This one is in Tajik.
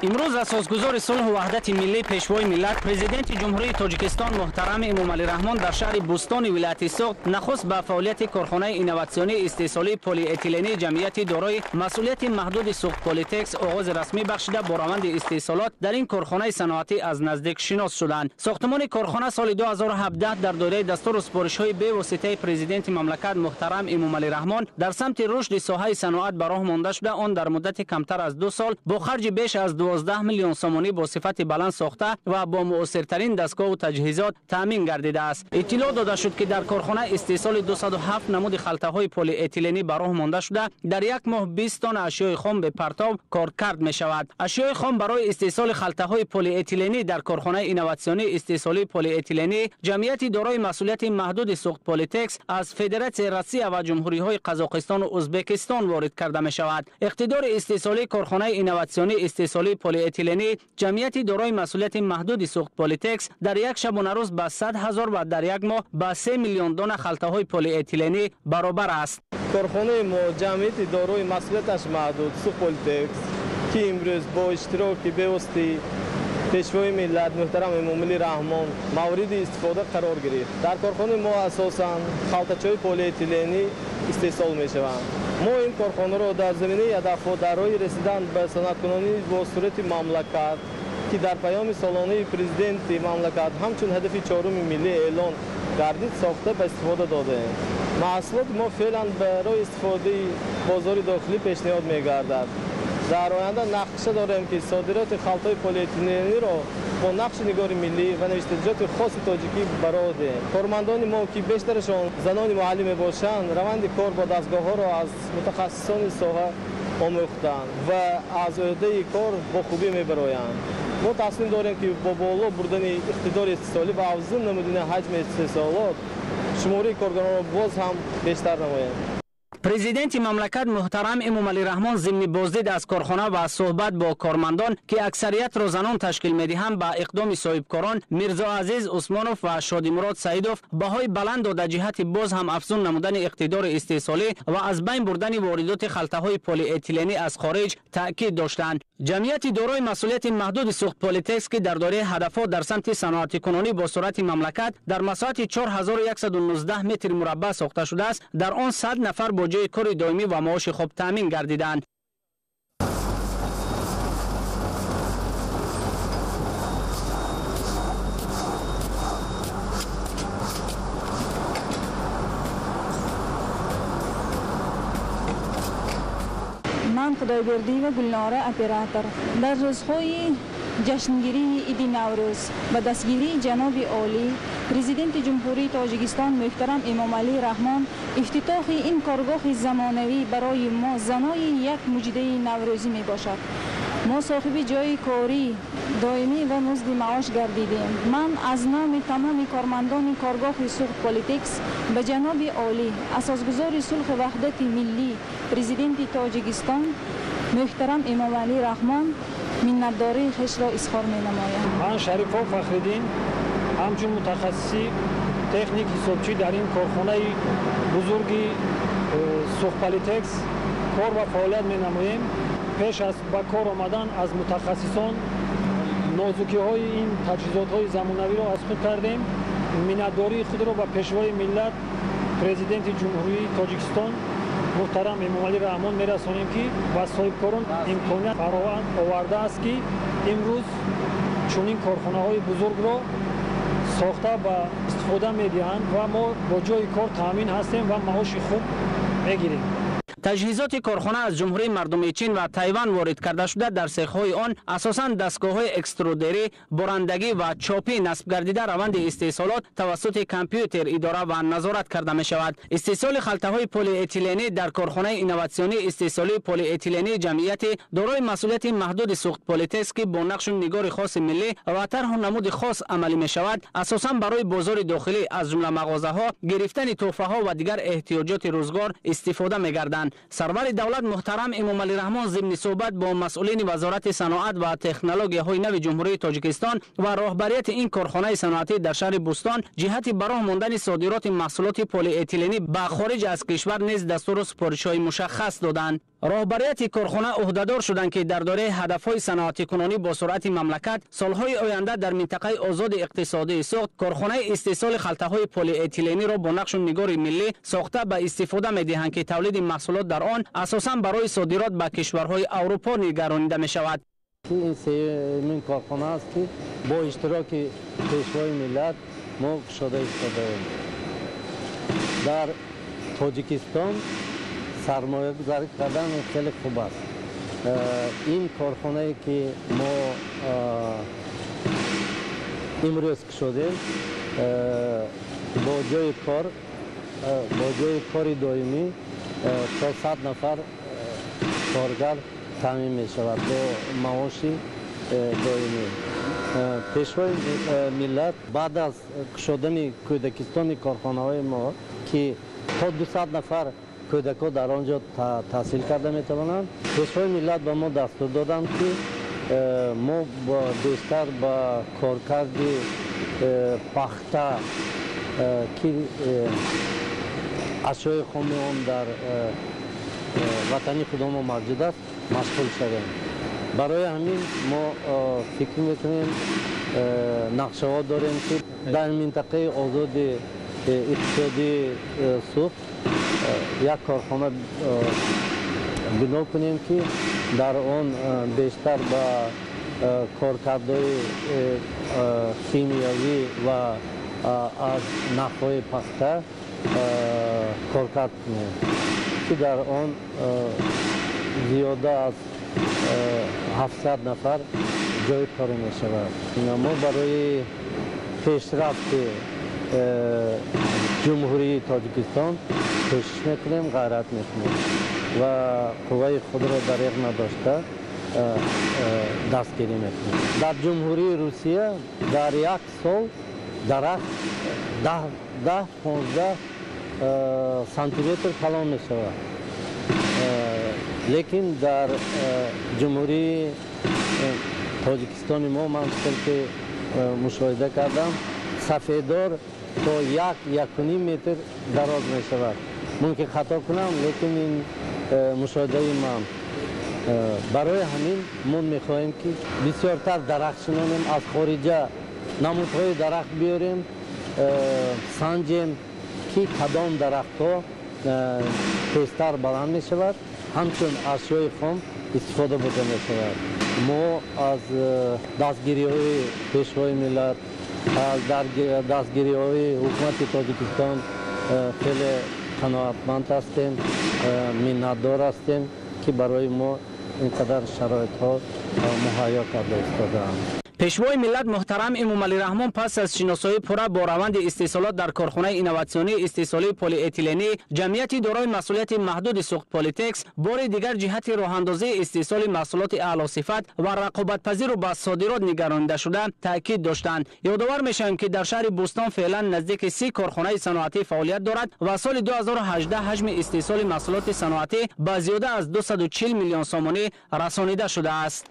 Имрӯз асосгузори сулҳу ваҳдати миллӣ, пешвои миллат, президенти Ҷумҳурии Тоҷикистон муҳтарам Эмомалӣ Раҳмон дар шаҳри Бӯстони вилояти Суғд нахуст ба фаъолияти корхонаи инноватсионии истеҳсолии полиэтилении ҷамъияти дорои масъулияти маҳдуди Суғд Политекс оғози расмӣ бахшида бо раванди истеҳсолот дар ин корхонаи саноатӣ аз наздик шинос шуданд. Сохтмони корхона соли 2017 дар доираи дастуру супоришҳои бевоситаи президенти мамлакат муҳтарам Эмомалӣ Раҳмон дар самти рушди соҳаи саноат ба роҳ монда шуда, он дар муддати камтар аз 2 сол бо харҷи беш аз 12 миллион сомонӣ бо сифати баланд сохта ва бо муосиртарин дастгоҳу таҷҳизот таъмин гардидааст. Иттилоъ дода шуд, ки дар корхона истеҳсоли 207 намуди халтаҳои полиэтиленӣ ба роҳ монда шуда, дар як моҳ 20 тонна ашёи хом бепартов коркард мешавад. Ашёи хом барои истеҳсоли халтаҳои полиэтиленӣ дар корхонаи инноватсионии истеҳсолии полиэтиленӣ ҷамъияти дорои масъулияти маҳдуди Суғд Политекс аз Федератсияи Россия ва ҷумҳуриҳои Қазоқистону Ӯзбекистон ворид карда мешавад. Иқтидори истеҳсолии корхонаи инноватсионии истеҳсолии полиэтиленӣ ҷамъияти дорои масъулияти маҳдуди Суғд Политекс дар як шабонарӯз ба 100 ҳазор ва дар як моҳ ба 3 миллион дона халтаҳои полиэтиленӣ баробар аст. Корхонаи мо ҷамъияти дорои масъулияташ маҳдуд Суғд Политекс, ки имрӯз бо иштироки бевоситаи пешвои миллат муҳтарам Эмомалӣ Раҳмон мавриди истифода қарор гирифт. Дар корхонаи мо асосан халтачаҳои полиэтиленӣ истеҳсол мешаванд. Мо ин корхонаро дар заминаи ҳадафҳо дар роҳи расидан ба саноаткунонӣ бо сурати мамлакат, ки дар паёми солонаи президенти мамлакат ҳамчун ҳадафи чоруми миллӣ эълон гардид, сохта ба истифода додаем. Маҳсулоти мо феълан барои истифодаи бозори дохилӣ пешниҳод мегардад. Дар оянда нақша дорем, ки содироти халтаҳои полиэтилениро бо нақши нигори миллӣ ва навиштаҷоти хоси тоҷикӣ бароҳ диҳем. Кормандони мо, ки бештарашон занони муаллим мебошанд, раванди кор бо дастгоҳҳоро аз мутахассисони соҳа омӯхтанд ва аз ӯҳдаи кор бо хубӣ мебароянд. Мо тасмим дорем, ки бо боло бурдани иқтидори истеҳсолӣ ва афзун намудани ҳаҷми истеҳсолот шумораи коргаронро боз ҳам бештар намоем. Президенти мамлакат муҳтарам Эмомалӣ Раҳмон зимни боздид аз корхона ва суҳбат бо кормандон, ки аксариятро занон ташкил медиҳанд, ба иқдоми соҳибкорон Мирзоазиз Усмонов ва Шодимурод Саидов баҳои баланд дода ҷиҳати боз ҳам афзун намудани иқтидори истеҳсолӣ ва аз байн бурдани воридоти халтаҳои полиэтиленӣ аз хориҷ таъкид доштанд. Ҷамъияти дорои масъулияти маҳдуди Суғд Политекс, ки дар доираи ҳадафҳо дар самти саноатикунонӣ бо суръати мамлакат дар масоҳати 4119 метр мураббаъ сохта шудааст, дар он 100 нафар бо ҷои кори доимӣ ва маоши хуб таъмин гардиданд. Ман Худойбердиева Гулнора, оператор. Дар рӯзҳои ҷашнгирии иди Наврӯз ба дастгирии ҷаноби олӣ президенти Ҷумҳурии Тоҷикистон муҳтарам Эмомалӣ Раҳмон ифтитоҳи ин коргоҳи замонавӣ барои мо занои як муҷдаи наврӯзӣ мебошад. Мо соҳиби ҷои корӣ доимӣ ва музди маош гардидем. Ман аз номи тамоми кормандони коргоҳи Суғд Политекс ба ҷаноби олӣ, асосгузори сулҳу ваҳдати миллӣ, президенти Тоҷикистон муҳтарам Эмомалӣ Раҳмон миннатдории хешро изҳор менамоям. Ман Шарифов Фахриддин, ҳамчун мутахассиси техник ҳисобчӣ дар ин корхонаи бузурги Суғд Политекс кор ва фаъолият менамоем. Пеш аз ба кор омадан аз мутахассисон нозукиҳои ин таҷҳизотҳои замонавиро аз худ кардем. Миннатдории худро ба пешвои миллат, президенти Ҷумҳурии Тоҷикистон муҳтарам Эмомалӣ Раҳмон мерасонем, ки ба соҳибкорон имконият фароҳам овардааст, ки имрӯз чунин корхонаҳои бузургро сохта ба истифода медиҳанд ва мо бо ҷои кор таъмин ҳастем ва маоши хуб мегирем. Таҷҳизоти корхона аз Ҷумҳурии мардумии Чин ва Тайван ворид карда шуда, дар сехҳои он асосан дастгоҳҳои экструдерӣ, бурандагӣ ва чопӣ насб гардида, раванди истеҳсолот тавассути компютер идора ва назорат карда мешавад. Истеҳсоли халтаҳои полиэтиленӣ дар корхонаи инноватсионии истеҳсолии полиэтилении ҷамъияти дорои масъулияти маҳдуди Суғд Политекс, ки бо нақшу нигори хоси миллӣ ва тарҳу намуди хос амалӣ мешавад, асосан барои бозори дохилӣ, аз ҷумла мағозаҳо, гирифтани тӯҳфаҳо ва дигар эҳтиёҷоти рӯзгор истифода мегарданд. намуданд. Сарвари давлат муҳтарам Эмомалӣ Раҳмон зимни суҳбат бо масъулини Вазорати саноат ва технологияҳои нави Ҷумҳурии Тоҷикистон ва роҳбарияти ин корхонаи саноатӣ дар шаҳри Бӯстон ҷиҳати ба роҳ мондани содироти маҳсулоти полиэтиленӣ ба хориҷ аз кишвар низ дастуру супоришҳои мушаххас доданд. Роҳбарияти корхона ӯҳдадор шуданд, ки дар доираи ҳадафҳои саноатикунонӣ бо суръати мамлакат солҳои оянда дар минтақаи озоди иқтисодии Суғд корхонаи истеҳсоли халтаҳои полиэтилениро бо нақшу нигори миллӣ сохта ба истифода медиҳанд, ки тавлиди маҳсулот дар он асосан барои содирот ба кишварҳои Аврупо нигаронида мешавад. Ин сеюмин корхона аст, ки бо иштироки Пешвои миллат мо кушода истодаем. Дар Тоҷикистон сармоягузорӣ кардан хеле хуб аст. Ин корхонае, ки мо имрӯз кушодем, бо ҷои кори доимӣ то 100 нафар коргар таъмин мешавад бо маоши доимӣ. Пешвои миллат баъд аз кушодани кӯдакистони корхонаҳои мо, ки то 200 нафар кӯдакҳо дар он ҷо таҳсил карда метавонанд, Пешвои миллат ба мо дастур доданд, ки мо бештар ба коркарди пахта, ки ашёи хоми он дар ватани худомо мавҷуд аст, машғул шавем. Барои ҳамин мо фикр мекунем, нақшаҳо дорем, ки дар минтақаи озоди иқтисодии Суғд як корхона бино кунем, ки дар он бештар ба коркардҳои химиявӣ ва аз нахҳои пахта коркард кунем, ки дар он зиёда аз 700 нафар ҷои корӣ мешавад. Мо барои пешрафти Ҷумҳурии Тоҷикистон кӯшиш мекунем, ғайрат мекунем ва қувваи худро дареғ надошта дастгирӣ мекунем. Дар Ҷумҳурии Русия дар як сол дарахт 10-15 сантиметр калон мешавад, лекин дар Ҷумҳурии Тоҷикистони мо ман ки мушоҳида кардам, сафедор то 1-1.5 метр дароз мешавад. Мумкин хато кунам, лекин ин мушоҳидаи ман. Барои ҳамин мо мехоҳем, ки бисёртар дарахт шинонем, аз хориҷа намудҳои дарахт биёрем, санҷем, ки кадом дарахтҳо тезтар баланд мешавад, ҳамчун ашёи хом истифода бурда мешавад. Мо аз дастгириҳои Пешвои миллат, аз дастгириҳои ҳукумати Тоҷикистон хеле қаноатманд ҳастем, миннатдор ҳастем, ки барои мо ин қадар шароитҳо муҳайё карда истодаанд. Пешвои миллат муҳтарам Эмомалӣ Раҳмон пас аз шиносоии пурра бо раванди истеҳсолот дар корхонаи инноватсионии истеҳсолии полиэтиленӣ ҷамъияти дорои масъулияти маҳдуди Суғдполитекс бори дигар ҷиҳати роҳандозии истеҳсоли маҳсулоти аълосифат ва рақобатпазиру ба содирот нигаронидашуда таъкид доштанд. Ёдовар мешавем, ки дар шаҳри Бӯстон феълан наздики 30 корхонаи саноатӣ фаъолият дорад ва соли 2018 ҳаҷми истеҳсоли маҳсулоти саноатӣ ба зиёда аз 240 миллион сомонӣ расонида шудааст.